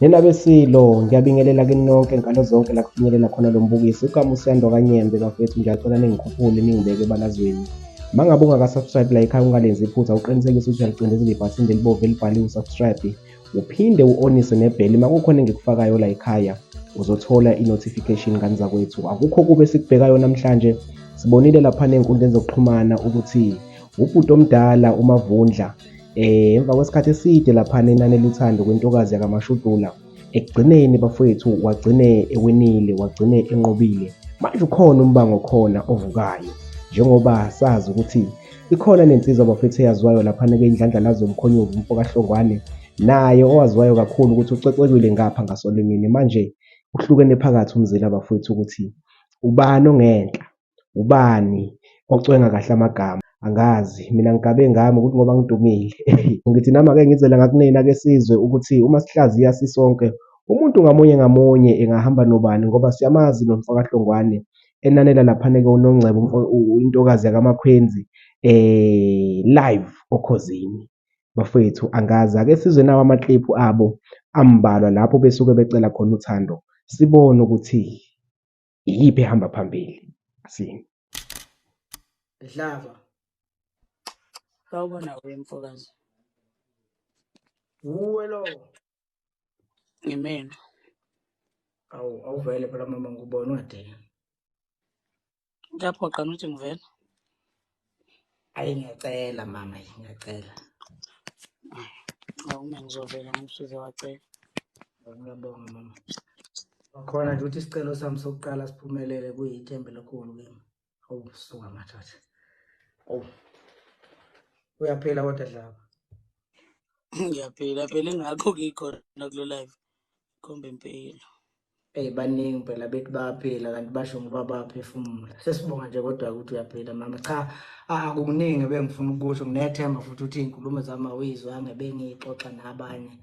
Nina beSilo, ngiyabingelela kini nonke nkalo zonke la kufinyelela khona lo mbukiso. Igama uSiyando kaNyembe bafethu, ngiyacela ningikhuphule ningibeke ebalazweni. Uma ngabe ungaka-subscribe la ekhaya ungalenzi iphutha, uqinisekise ukuthi uyalicindezela ibhathini lelibovu elibhaliwe subscribe, uphinde u-onise nebheli. Uma kukhona engikufakayo la ekhaya uzothola i-notification ngane zakwethu. Akukho kube sikubhekayo namhlanje, sibonile laphana ey'nkundleni zokuxhumana ukuthi ubhuti omdala uMavundla emva kwesikhathi eside laphana enanela uthando kwentokazi yakaMashudula, ekugcineni bafowethu wagcine ewinile, wagcine enqobile. Manje ukhona umbango khona ovukayo, njengoba sazi ukuthi ikhona nensizwa bafethu eyaziwayo laphana ke indlandla lazo umkhonyovu umfo kaHlongwane, naye owaziwayo kakhulu ukuthi ucwecwekile ngapha ngasolimini. Manje uhlukene phakathi umzila bafowethu ukuthi ubani ongenhla, ubani ocwenga kahle amagama. Angazi mina ngigabe ngami ukuthi ngoba ngidumile ngithi nami ake ngizele ngakunina ke sizwe ukuthi uma sihlaziya sisonke umuntu ngamunye ngamunye engahamba nobani, ngoba siyamazi nomfo kaHlongwane enanela laphana-ke uNongcebo intokazi yakaMakhwenzi live oKhozini. Bafowethu angazi, ake sizwe nawo amakliphu abo ambalwa lapho besuke becela khona uthando, sibone ukuthi iyiphi ehamba phambili. Asini. Dlava. Sawubona we mfokazi. Wuwe lowo. Ngimina. Awu awuvele phela mama ngikubona ungadingi. Kuyaphoqa ukuthi ngivele. Ayi ngiyacela mama, ngiyacela. Awu uma ngizovela ngoba wacela. Ngiyabonga mama. Khona nje ukuthi isicelo sami sokuqala siphumelele kuyithemba elikhulu kimi. Awu suka madoda. Awu. Uyaphila kodwa Dlaba. Ngiyaphila phela ingakho ngikhona kulo live. Khomba impilo. Eyi baningi phela bethi bayaphila kanti basho ngoba bayaphefumula. Sesibonga nje kodwa ukuthi uyaphila mama. Cha akukuningi ebengifuna ukusho, nginethemba futhi ukuthi iy'nkulumo zami awuyizwanga ebengiyixoxa nabanye.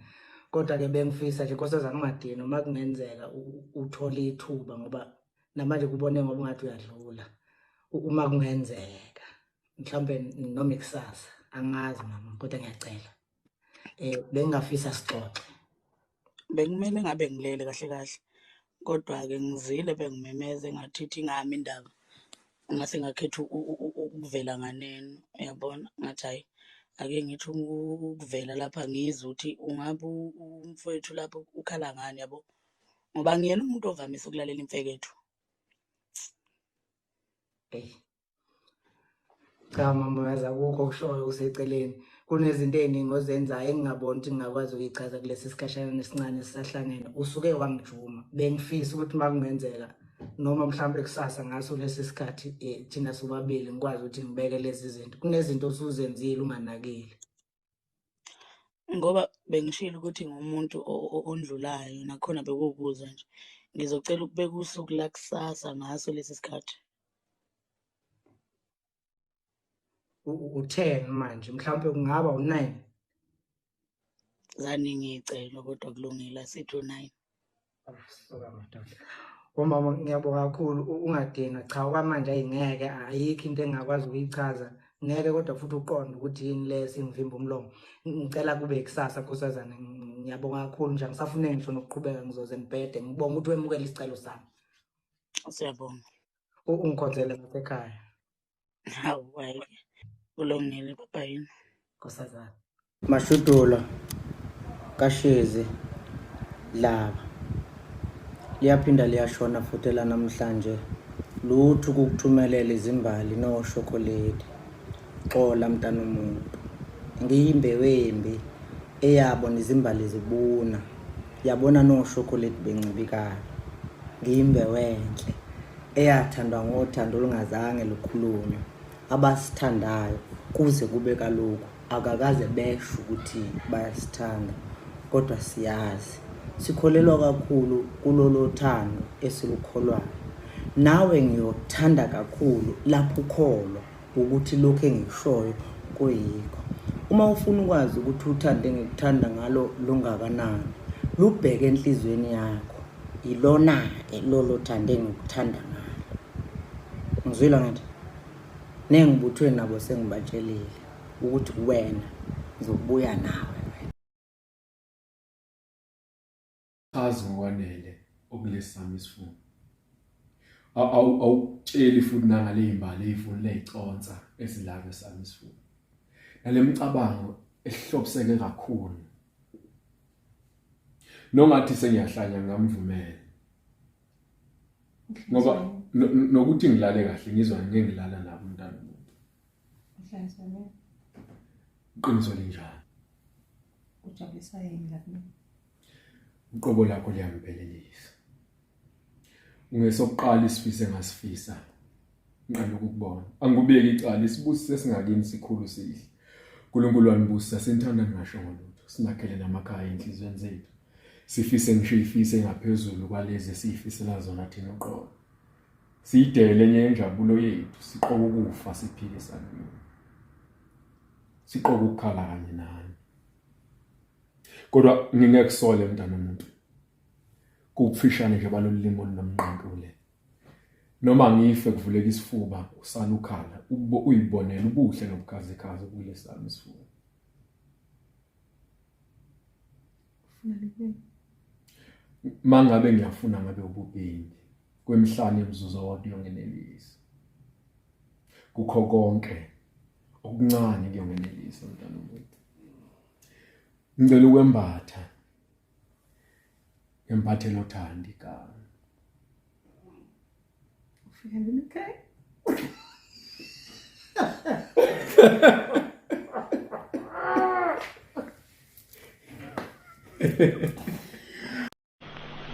Kodwa-ke bengifisa nje nkosazana ungadini uma kungenzeka uthole ithuba ngoba namanje kubone ngoba ungathi uyadlula. Uma kungenzeka mhlawumbe noma ikusasa angazi mama kodwa ngiyacela. Bengingafisa sixoxe. Bekumele ngabe ngilele kahle kahle, kodwa-ke ngizwile bengimemeza engathi ithi ingami indaba. Ngase ngakhetha ukuvela nganeno, uyabona? Ngathi hhayi, ake ngithi ukuvela lapha ngizwe ukuthi ungabe umfowethu lapho ukhala ngani yabo. Ngoba angiyena umuntu ovamise ukulalela imfeketho. Eyi. Cha mama uyazi akukho okushoyo okuseceleni. Kunezinto ey'ningi ozenzayo engingaboni ukuthi ngingakwazi ukuyichaza kulesi sikhashana esincane esisahlangene. Usuke wangijuma. Bengifisa ukuthi uma kungenzeka noma mhlawumbe kusasa ngaso lesi sikhathi thina sobabili ngikwazi ukuthi ngibeke lezi zinto. Kunezinto osuzenzile unganakile. Ngoba bengishilo ukuthi ngumuntu ondlulayo nakhona bekuwukuzwa nje. Ngizocela ukubeka usuku lakusasa ngaso lesi sikhathi. U-10 manje mhlawumbe kungaba u-9. Zaningi iy'celo kodwa kulungile asithi u-9. Suka madoda. Umama ngiyabonga kakhulu ungadinwa cha okwamanje ayingeke ayikho into engakwazi ukuyichaza ngeke kodwa futhi uqonde ukuthi yini le singivimba umlomo. Ngicela kube kusasa nkosazana, ngiyabonga kakhulu nje angisafune ngisho nokuqhubeka ngizoze ngibhede ngibonga ukuthi wemukele isicelo sami. Siyabonga. Ungikhonzele ngasekhaya. Hawu hayi kulungile baba yini. Nkosazana. Mashudula kaShezi Dlaba liyaphinda liyashona futhi elanamhlanje lutho ukukuthumelela izimbali noshokoledi xola mntanomuntu ngiyimbewu embi eyabo nezimbali zibuna yabona noshokoledi bencibikana ngiyimbewu enhle eyathandwa ngothando olungazange lukhulunywe abasithandayo kuze kube kaloku akakaze besho ukuthi bayasithanda kodwa siyazi sikholelwa kakhulu kulolo thando esilukholwayo nawe ngiyokuthanda kakhulu lapho ukholwa ukuthi lokhu engikushoyo kuyikho uma ufuna ukwazi ukuthi uthando engikuthanda ngalo lungakanani lubheke enhliziyweni yakho ilona-ke lolo thando engikuthanda ngalo ngizwile ngithi nengibuthwe nabo sengibatshelile ukuthi wena ngizobuya nawe. Awuchazi ngokwanele okulesi sami isifundo. Awukutsheli futhi nangale yimbali eyifuni leyiconsa ezila kwesami isifundo. Nalemicabango ehlobiseke kakhulu. Nongathi sengiyahlanya ngamvumela. Ngoba nokuthi ngilale kahle ngizwa ngeke ngilala nabo umntana womuntu. Iqiniso linjani? Ujabuliswa yini la kumina? Uqobo lakho liyangiphelelisa. Ungesokuqala isifiso engasifisa. Ngiqala ukukubona. Angikubeki icala isibusiso esingakini sikhulu sihle. uNkulunkulu wanibusisa sinithanda ningasho ngolutho. Sinakhele namakhaya enhliziyweni zethu. Sifise ngisho ifise ngaphezulu kwalezi esiyifisela zona thina uqobo. Siyidele enye yenjabulo yethu, siqoka ukufa siphikisana. Siqoka ukukhala kanye nani. Kodwa ngingekusole mntana omuntu. Kukufishane nje balolimi olunomnqantule. Noma ngife kuvuleka isifuba usala ukhala uyibonela ubuhle nobukhazikhazi kulesami isifuba. Mangabe ngiyafuna ngabe ububhimbi kwemihlanu yomzuzu owodwa uyongenelisa. Kukho konke okuncane kuyongenelisa mntana omuntu. Ngicela ukwembatha ngembathelo othanda igama. Ufika nini ekhaya?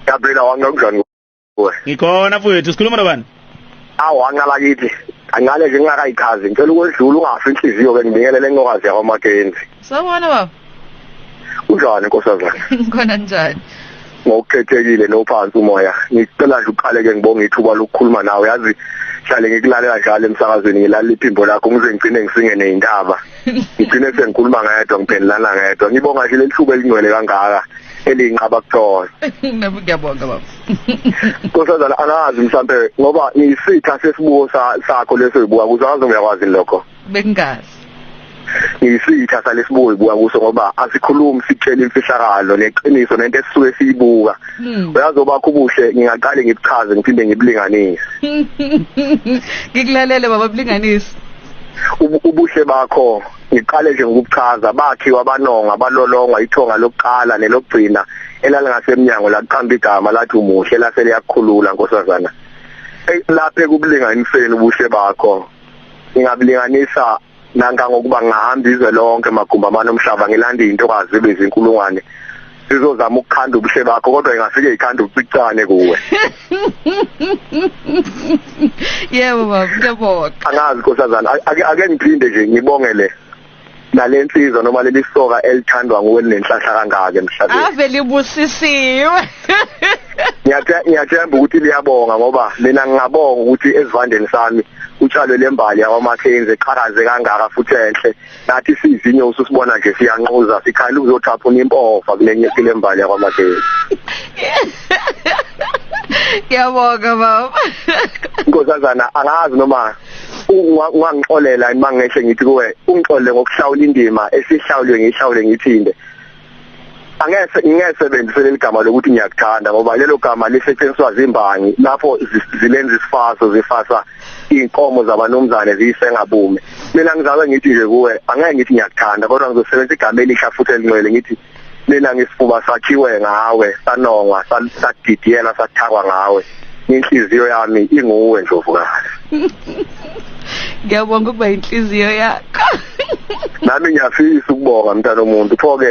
Gabriela wanga kunjani kuwe? Ngikhona mfowethu, sikhuluma nobani? Awu anqala kithi. Anqale nje ngingakayichazi. Ngicela ukwedlula ungafi inhliziyo ke ngibingelele enqokazi yakwaMakenzi. Sawubona baba. Kunjani nkosazana? Ngikhona njani? Ngokukhethekile nophansi umoya. Ngicela nje uqale ke ngibonge ithuba lokukhuluma nawe. Yazi hlale ngikulalela njalo emsakazweni ngilalela iphimbo lakho ngize ngigcine ngisingene indaba. Ngigcine sengikhuluma ngedwa ngiphendulana ngedwa. Ngibonga nje leli thuba elingcwele kangaka eliyinqaba kuthola. Nami ngiyabonga baba. Nkosazana angazi mhlambe ngoba ngiyisitha sesibuko sakho leso uyibuka kuso angazi uyakwazi lokho. Bengingazi. Ngiyisitha salesibuko ibuka kuso ngoba asikhulumi sitshela imfihlakalo neqiniso nento esisuke siyibuka. Uyazi obakho ubuhle ngingaqale ngibuchaze ngiphinde ngibulinganise. Ngikulalele baba bulinganise. Ubuhle bakho ngiqale nje ngokubuchaza bakhiwa abanonga balolongwa ithonga lokuqala nelokugcina elalingasemnyango laqamba igama lathi umuhle lase liyakukhulula nkosazana. Lapha ekubulinganiseni ubuhle bakho ngingabulinganisa nangangokuba ngahamba izwe lonke magumbi amane omhlaba ngilanda intokazi ebezinkulungwane sizozama ukukhanda ubuhle bakho kodwa ingafike ikhanda ucicane kuwe. Yebo baba, ngiyabonga. Angazi nkosazana, ake ngiphinde nje ngibongele nalensizwa noma leli soka elithandwa nguwe linenhlahla kangaka emhlabeni. Ave libusisiwe. Ngiyathemba ukuthi liyabonga ngoba mina ngingabonga ukuthi esivandeni sami utshalwe lembali yakwaMakhenzi eqhakaze kangaka futhi enhle. Nathi sizinyo ususibona nje siyanquza sikhala ukuzothapuna impova kulenye silembali yakwaMakhenzi. Ngiyabonga baba. Nkosazana angazi noma ungangixolela uma ngehle ngithi kuwe ungixolele ngokuhlawula indima esihlawulwe ngihlawule ngithinde. Angeke ngingesebenzise leli gama lokuthi ngiyakuthanda ngoba lelo gama lisetshenziswa zimbangi lapho zilenza isifaso zifasa inkomo zabanumzane ziyisengabume. Mina ngizabe ngithi nje kuwe angeke ngithi ngiyakuthanda kodwa ngizosebenzisa igama elisha futhi elingcwele ngithi mina ngisifuba sakhiwe ngawe sanongwa sadidiyela sathakwa ngawe inhliziyo yami inguwe Ndlovukazi. Ngiyabonga ukuba inhliziyo yakho. Nami ngiyafisa ukubonga mntana omuntu pho ke.